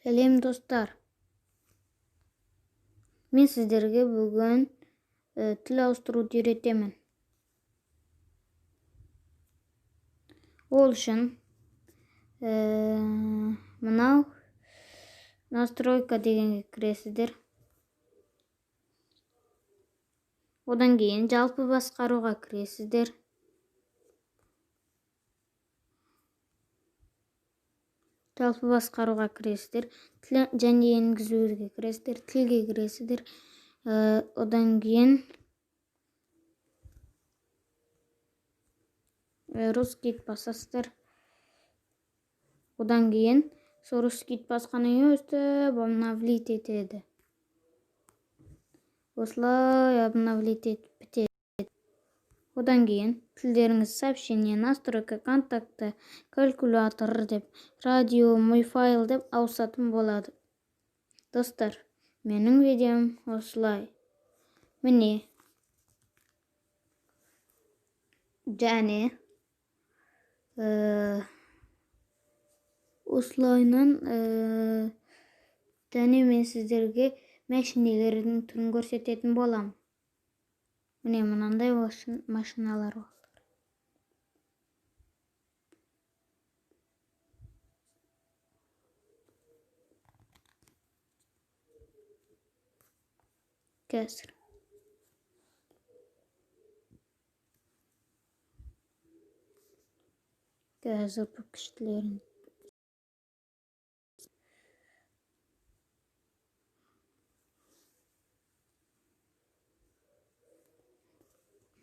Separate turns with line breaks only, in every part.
Сәлем достар. Мен сіздерге бүгін тіл ауыстыруды үйретемін. Ол үшін мынау настройка дегенге кіресіздер. Одан кейін жалпы басқаруға кіресіздер. Жалпы басқаруға кіресіздер, және енгізуге кіресіздер, тілге кіресіздер. Одан кейін русский басасыздар. Одан кейін сол русский басқаннан кейін өстіп обновлить етеді. Осылай обновлить етіп бітеді. Одан кейін тілдеріңіз сообщение, настройка, контакты, калькулятор деп, радио, мой файл деп ауысатын болады. Достар, менің видеом осылай. Міне. Және осылайынан және мен сіздерге мәшинелердің түрін көрсететін боламын. Міне мынандай машиналар бар. Қазір. Қазір бұл күштілерін.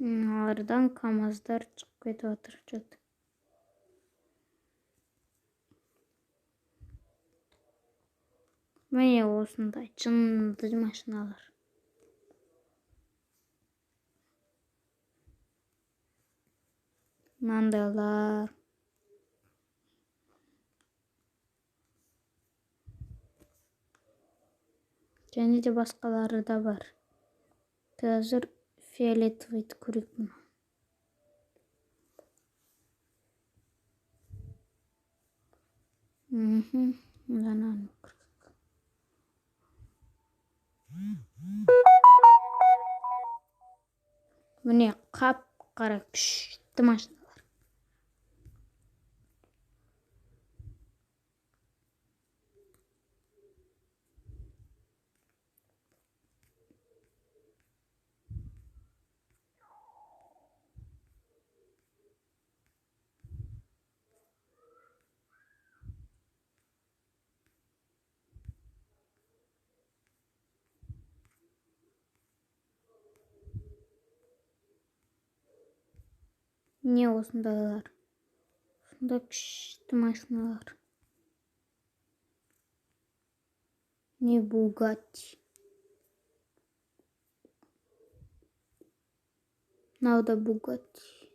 Мыналардан камаздар шығып кетіп жатыр что-то. Міне осындай жынды машиналар. Мынандайлар. Және де басқалары да бар. Қазір фиолетовый көрейік мұны. Мынаны көрейік. Міне қап-қара күшті машиналар. Не осындайлар. Осындай күшті машиналар. Не Бугатти. Мынау да Бугатти.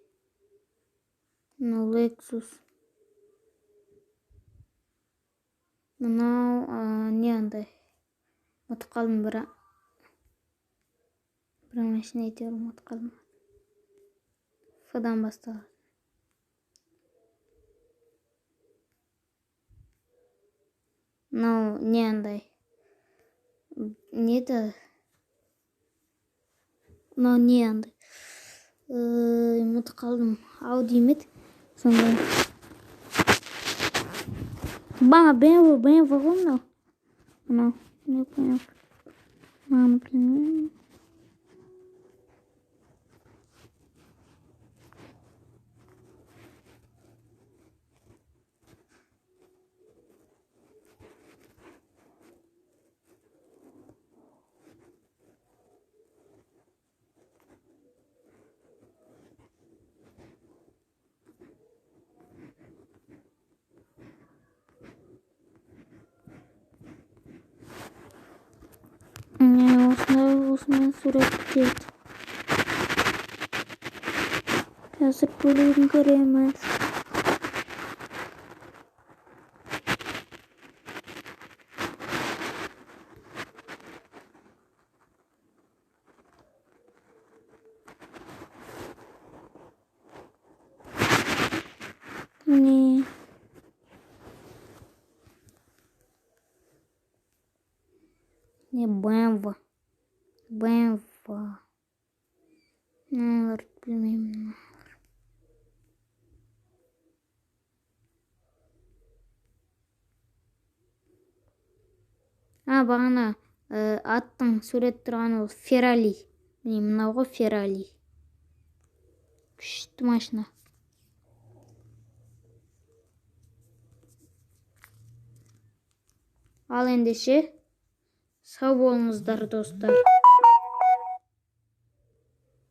Мынау Лексус. Мынау не андай. Ұмытып қалдым бір машина әйтеуір ұмытып қалдым. Ф-дан басталады. Мынау не андай? Не еді? Мынау не андай? Ұмытып қалдым. Ауди ме еді? Сондай. Ба, BMW, BMW ғой мынау. Мынау, не BMW. Мынаны білмеймін. Міне осындай осымен сурет бітеді. Қазір бөлігін көреміз. Міне. Не BMW. BMW. Мыналарды білмеймін. А, бағана аттың сурет тұрған ол Феррари. Міне мынау ғой Феррари. Күшті машина. Ал ендеше сау болыңыздар, достар.